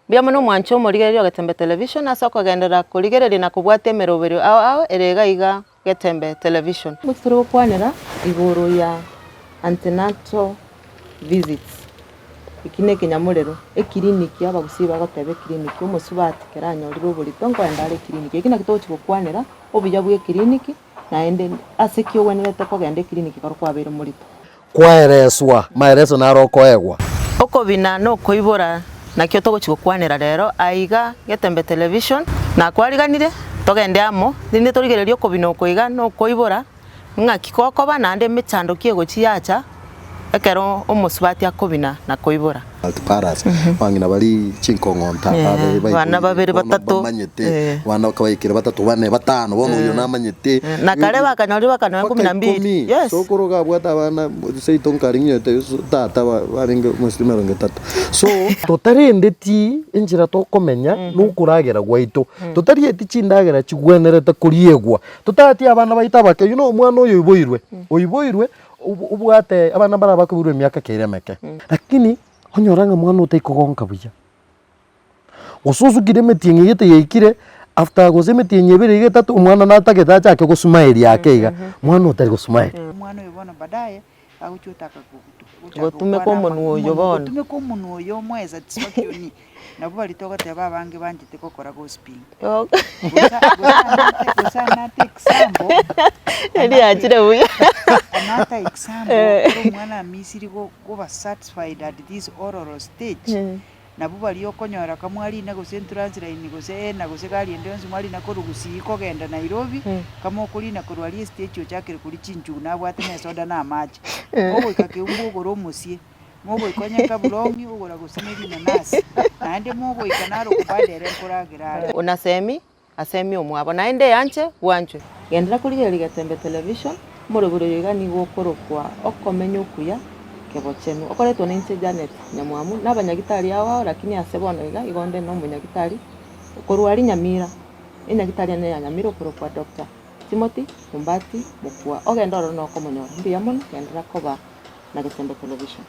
Mbuya mono omwanche omorigereria o Getembe Television ase okogenderera korigereria na kobwatia emeroberio ao ao ere iga iga Getembe Television. Ngochi tore gokwanera igoro ya antenatal visits, eki na ekenyamorero, ekiriniki abagusii bagoteba ekiriniki, omosubati ekero anyorire oborito nkoenda are ekiriniki. Eki naki togochi gokwanera obuya bwa ekiriniki naende ase ki ogwenerete kogenda ekiriniki ekero kwabeire morito. Kwaereswa, maereso naro okoegwa. Okobina nokoibora nakio togochi gokwanera rero aiga Getembe Television. Nakwariganire togende amo rinde torigererie okobina oko iga nokoibora ng'aki gokoba naende emechando ki egochi yacha ekero omosubati akobina na koibora. Multiparous, abang'ina baria chinkong'onta Eh, babe bana babere bono batato. bamanyete, Eh. abana bakabaikera batato bane batano bono oyio namanyete. Na kare bakanyorire bakanonya Mpaka kumi na mbili. ikomi. Yes. Sokoro iga abwate abana seito nkare ng'inyorete tata ba- barenge mosiri emerongo etato. So, totarendeti enchera tokomenya na okoragera gwaito, totarieti chindagera chigwenerete koriegwa, totati abana baito abake, you know omwana oyo oiboirwe, oiboirwe Obwate abana mbare abakoiborwa emiaka ekere emeke, lakini onyore ng'a mwana oyo taikogonka buya. Gose osukire emetienyi gete yaikire, after gose emetienyi ebere iga etato, omwana natagete achake gosmile ake iga, mwana oyo tari gosmile. Omwana oyo bono baadaye agochia otaka gochaka Gotumeka gokwana omonwa oyo bono. Gotumeka omonwa oyo omoe satisfaction. Nabwo baria togoteba abange banchete gokora gossiping. Gose anate example, Eri yachire buya. anate example ekero omwana amisiri koba satisfied at this oral stage, nabwo baria okonyora kamwarina gose entrance line gose ena gose gari ende yonsi mwarina korwa gusii kogenda Nairobi, kama okorina korwa aria estage ochakire koria chinchugu nabwate na esoda na amache. Ogoika keumbu ogore omosie. Mogoika onye nkaburong'i ogora gose ne rinanasi, naende mogoika naro kobada ere nkoragera are. Onasemi, asemie omwabo, naende eanche bwanchwe. Genderera korigereria Getembe Television, omoroberi oyo iga nigo okorokwa Okomenya Okuya Kebochenu. Okoretwa nainche Janet Nyamwamu, na abanyagitari ao ao lakini ase bono iga igo onde na omonyagitari korwa aria Nyamira, enyagitari ene ya Nyamira okorokwa Doctor Timothy Ombati Mokua. Ogende ororo nokomonyora. Mbuya mono, genderera koba na Getembe Television.